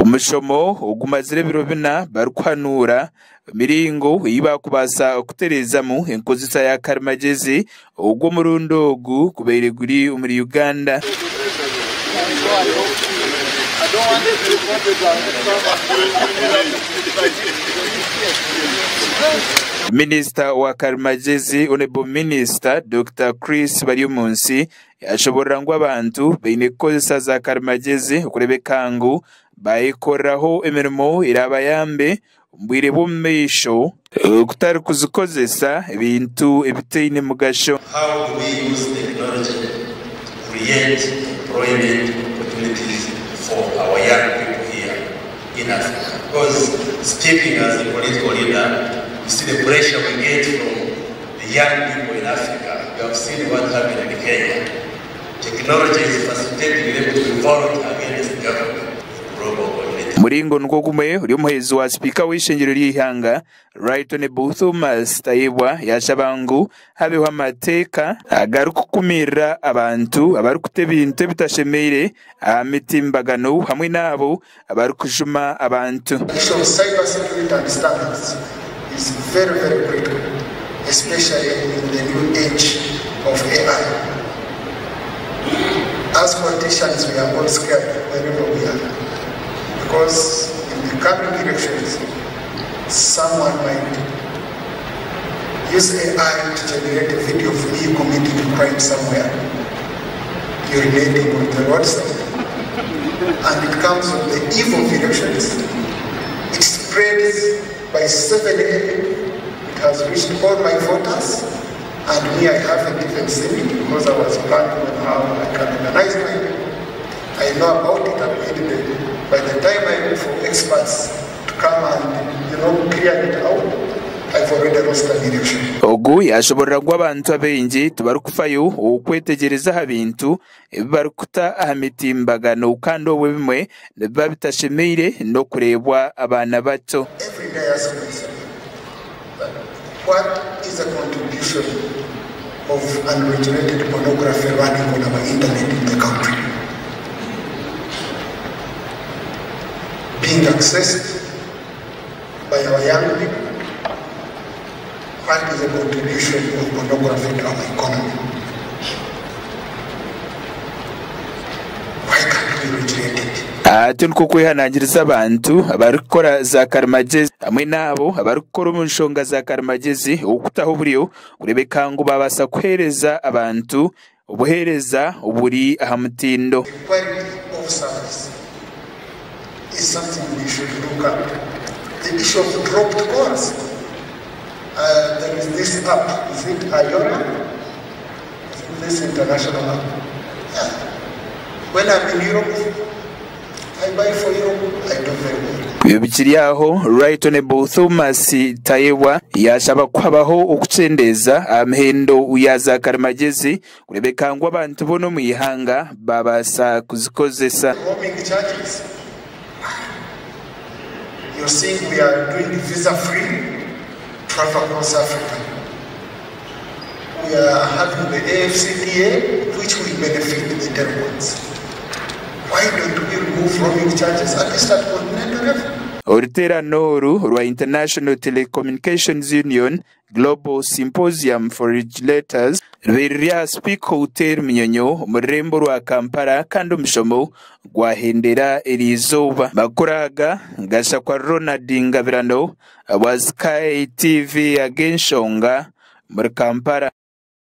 Omushomo ogumazire ebiro bina barikuhanuura emiringo ei baakubaasa kutereezamu enkozesa ya karimagyezi ogu omurundi ogu gubaire guri omuri Uganda. Minisita wa karimagyezi Honourable Minister Dokita Chris Baryomunsi Yashoboorora ngu abantu baine kukozesa za karimagyezi okureebeka ngu baayekoreraho emirimo eraabayambe omu bwire bw'omu maisho kutari kuzikozesa ebintu ebitaine mugasho. How do we use technology to create employment opportunities for our young people here in Africa? Because speaking as a political leader, you see the pressure we get from The young people in Africa, you have seen what happened in Kenya. Technology is facilitating them to revolt against government. Global community. Omuringo nigwo gumwe ori omuhwezi wa sipiika w'eishengyero ry'eihanga, Right Honourable Thomas Tayebwa yaashaba ngu habeho amateeka agarikukumirira abantu abarikuta ebintu ebitashemeire aha mitimbagano hamwe n'abo abarikujuma abantu. Issue of cyber security and standards is very very critical especially in the new age of AI. As politicians we are all scared wherever we are because in the coming elections someone might use AI to generate a video of me committing a crime somewhere, urinating on the roadside, and it comes on the eve of elections. It spreads by 7 a.m. It has reached all my voters, and me, I haven't even seen it because I was planning on how I can organize my people. I know about it at midday. By the time I look for experts to come and, you know, clear it out, I've already lost an election. Ogu yaashoboorora ngu abantu abaingi tibarikufayo okwetegyereza aha bintu ebi barikuta aha mitimbagano kandi obwo ebimwe nibiba bitashemeire n'okureebwa abaana bato. Every day I ask myself that what is the contribution of unregulated pornography running on our internet in the country? Being accessed by our young people, what is the contribution of pornography to our economy? Why can't we regulate it? Ati nikwo kwehanangiriza abantu abarikukora za karimagyezi hamwe n'abo abarikukora omu nshonga za karimagyezi okutaho oburyo kureebeka ngu baabaasa kuheereza abantu obuheereza oburi aha mutindo. The quality of service is something we should look at. The issue of dropped calls. Uh, there is this app, is it Ayora? Is it this international app? Yeah. When I'm in Europe, I buy for Europe, I do very well. Ebyo bikiri aho, Right Honourable Thomas Tayebwa yaashaba ku habaho okukyendeeza aha mihendo ya za karimagyezi kureebeka ngu abantu boona omu ihanga baabaasa kuzikozesa. Roaming charges. You're seeing we are doing visa free travel across Africa. We are having the AFCTA which will benefit the telecoms. Why don't we remove roaming charges at least at continental level? Oruteerane oru orwa International Telecommunications Union Global Symposium for Regulators rubaire ruri aha Speke Hotel Munyonyo omu rurembo orwa Kampala kandi omushomo gwahendera eriizooba. Amakuru aga gashakwa Ronald Ngabirano ahabwa Sky TV ag'enshonga omuri Kampala.